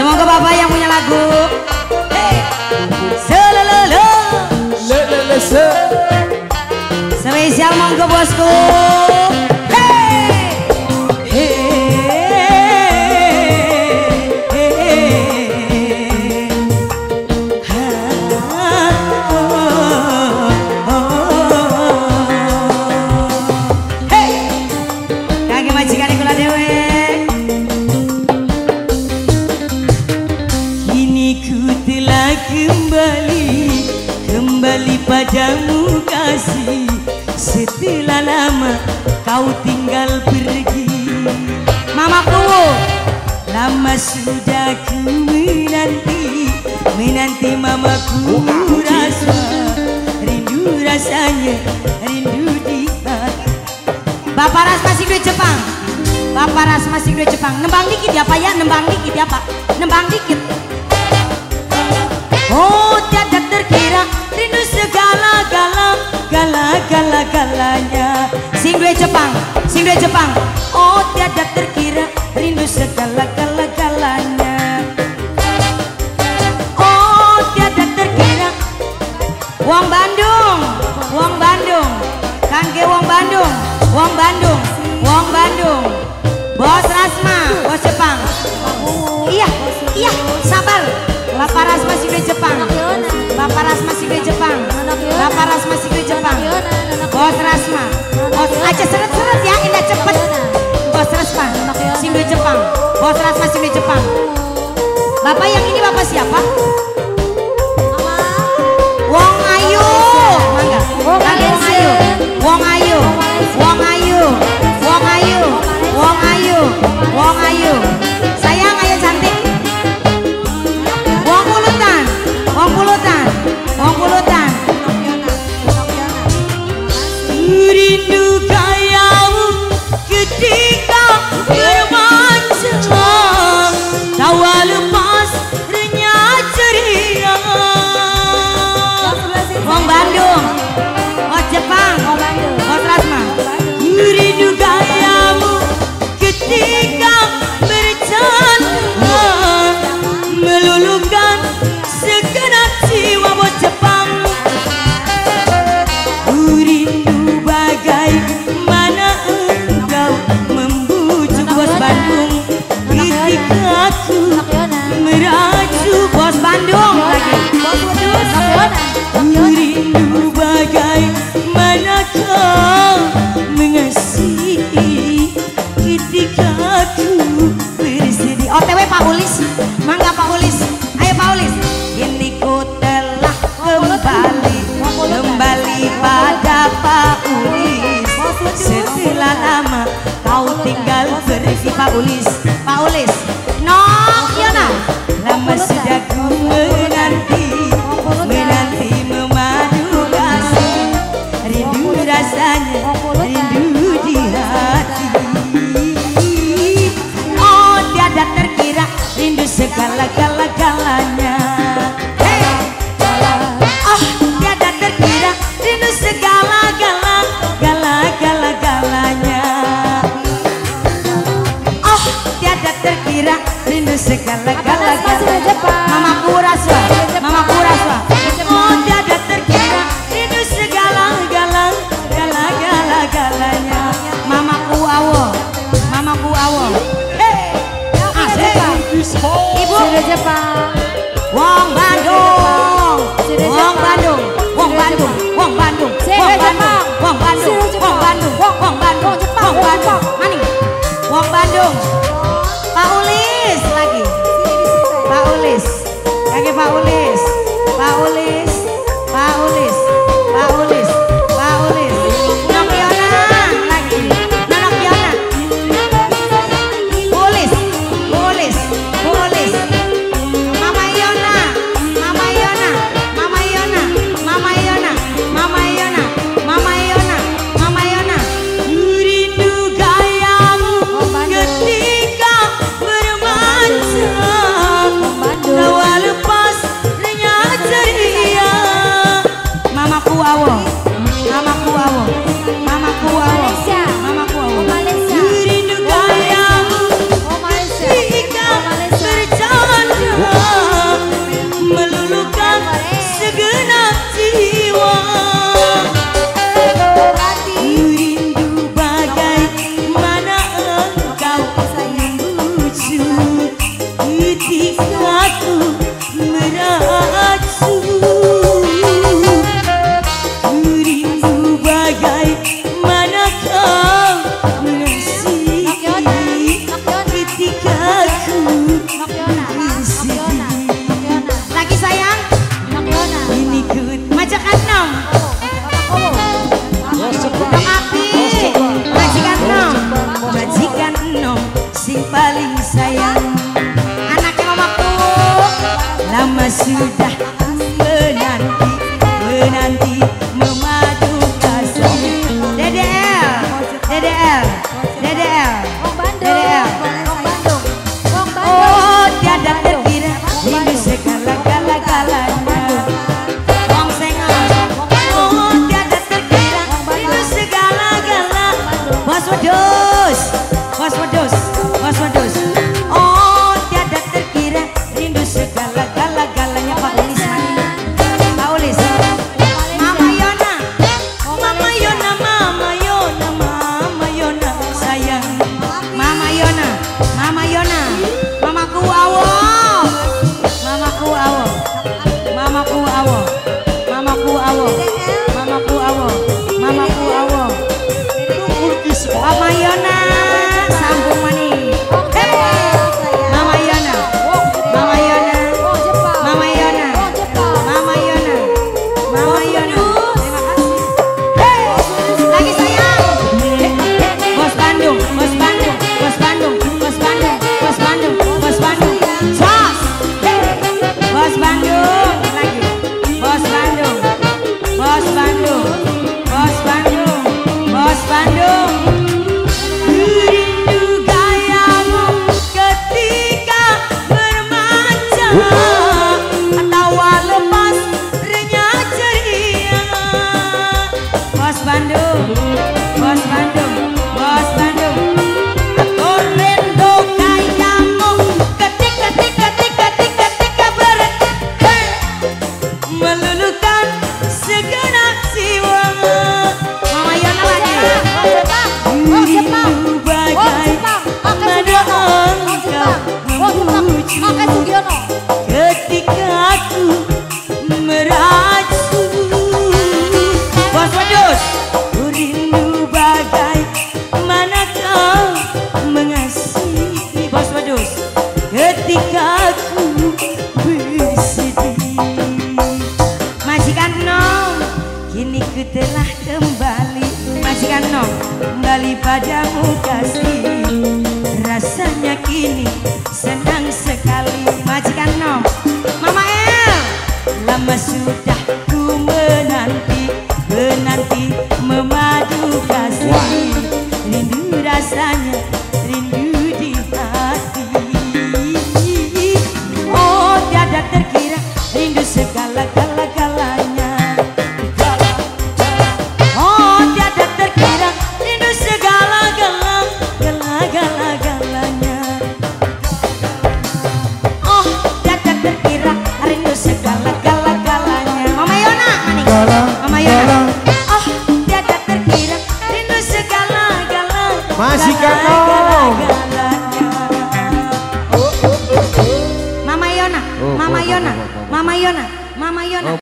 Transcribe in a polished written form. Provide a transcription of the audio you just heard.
Monggo Bapak yang punya lagu. Hey. Selelele. Lelele se. Spesial monggo bosku. Hey. Hey. Hey. Kangge majikan kula dhewe. Kini ku telah kembali padamu kasih. Setelah lama kau tinggal pergi. Mamaku, lama sudah ku menanti, menanti mamaku rasa rindu rasanya, rindu di hati. Bapak Ras masih di Jepang. Bapak Ras masih di Jepang. Nembang dikit ya Pak ya, nembang dikit ya Pak, nembang dikit. Oh tiada terkira rindu segala gala gala gala galanya. Sing duwe Jepang, sing duwe Jepang. Oh tiada terkira rindu segala gala galanya. Oh tiada terkira. Wong Bandung, wong Bandung, kangge wong Bandung, wong Bandung, wong Bandung. Bos Rasma, bos Jepang. Iya, iya, sabar. Bapak Rasma sing di Jepang. Bapak Rasma sing di Jepang. Bapak Rasma sing di Jepang. Bos Rasma. Bos aja seret-seret ya, indah cepet. Bos Rasma sing di Jepang. Bos Rasma sing di Jepang. Bapak yang ini bapak siapa? Wong Ayu. Mangga. Wong Ayu. Wong Ayu. Wong Ayu. Wong Ayu. Wong Ayu. Wong Ayu. Sayang ayo cantik. Wong Pulutan, wong Pulutan, wong Pulutan. Rindu gayamu ketika bermanja, tawa lepas renyah ceria. Wong Bandung, wong Jepang, wong Rasma. Rindu gayamu ketika bercanda, meluluhkan segenap jiwa bos Jepang. Rindu bagaimana engkau membujuk bos Bandung ketika aku merajuk bos Bandung lagi. Rindu bagaimana kau mengasihi ketika aku bersedih. OTW Pak Ulis, mangga Pak Ulis, ayo Pak Ulis. Kini ku telah kembali, kembali pada Pak Ulis. Setelah lama kau tinggal pergi Pak Ulis, Pak Ulis. Nokiona, lama sudah ku menanti, menanti memadu kasih. Rindu rasanya, rindu di hati. Oh tiada terkira rindu segala gala galanya. Hey. Oh tiada terkira rindu segala gala gala gala galanya. Oh tiada terkira rindu segala gala galanya. Mamaku rasa, mamaku rasa. Oh tiada terkira rindu segala gala gala gala galanya. Mamaku awo, mamaku awo. Hey. Asik. Ibu Wong Bandung, Wong Bandung, Wong Bandung, Wong Bandung, Wong Bandung, Wong Bandung, Wong Bandung, Wong Bandung, Wong Bandung, maning, Wong Bandung. Pak Ulis lagi, Pak Ulis, lagi Pak Ulis, Pak Ulis, Pak Ulis, Pak Ulis, Pak Ulis. Nokiona lagi, Nokiona. Ulis, Ulis, Ulis. Mama Yona, Mama Yona, Mama Yona, Mama Yona, Mama Yona, Mama Yona, Mama Yona. Rindu gayamu ketika bermanja, tawa lepas meracu ketika ku meracu. Rindu bagaimana kau mengasihi ketika ku bersedih. Lagi sayang, ini ku majikan nom. Api, majikan nom, majikan nom, sing paling sayang. Anaknya mamaku lama sudah menanti, menanti memadu kasih. DDL, DDL, DDL, DDL. Oh tiada terkira rindu segala-gala-galanya. Wong Sengal. Oh tiada terkira rindu segala-gala. Bos wedus, bos wedus, bos wedus. Oh tiada terkira rindu segala-gala-galanya. Pak Ulis, Pak Ulis. Mama Yona, Mama Yona, Mama Yona, Mama Yona sayang. Mama Yona, Mama Yona, Mamaku awo, Mamaku awo, Mamaku awo, Mamaku awo, Mamaku awo, Mamaku awo. Mama Yona, sambung maning. Mama Yona, Mama Yona, Mama Yona, Mama Yona, Mama Yona. Terima kasih. Hey, lagi sayang. Bos Bandung, Bos Bandung, Bos Bandung, Bos Bandung, Bos Bandung, Bos Bandung. Jos. Bos Bandung lagi. Bos Bandung, Bos Bandung, Bos Bandung, Bos Bandung. Rindu gayamu ketika bermanja, tawa lepas renyah ceria. Bos Bandung, Bos Bandung, Bos Bandung. Aku rindu gayamu ketika ketika ketika ketika ber meluluhkan segenap jiwa. Mama Yona lagi. Rindu bagaimana engkau memuji ketika aku meracu. Bos wedus. Rindu bagaimana kau mengasihi. Bos wedus. Ketika aku bersedih. Majikan nom, kini ku telah kembali. Majikan nom, kembali padamu kasih. Rasanya kini senang sekali. Majikan nom, Mama El. Lama sudah ku menanti, menanti memadu kasih. Rindu rasanya, rindu di hati. Oh tiada terkira rindu segala-gala-galanya. Oh tiada terkira rindu segala-gala-gala-gala-galanya. Oh tiada terkira rindu segala-gala-galanya. Mama Yona, maning. Mama Yona. Oh tiada terkira rindu segala-gala. Majikan nom. Mama Yona, Mama Yona, Mama Yona, Mama Yona.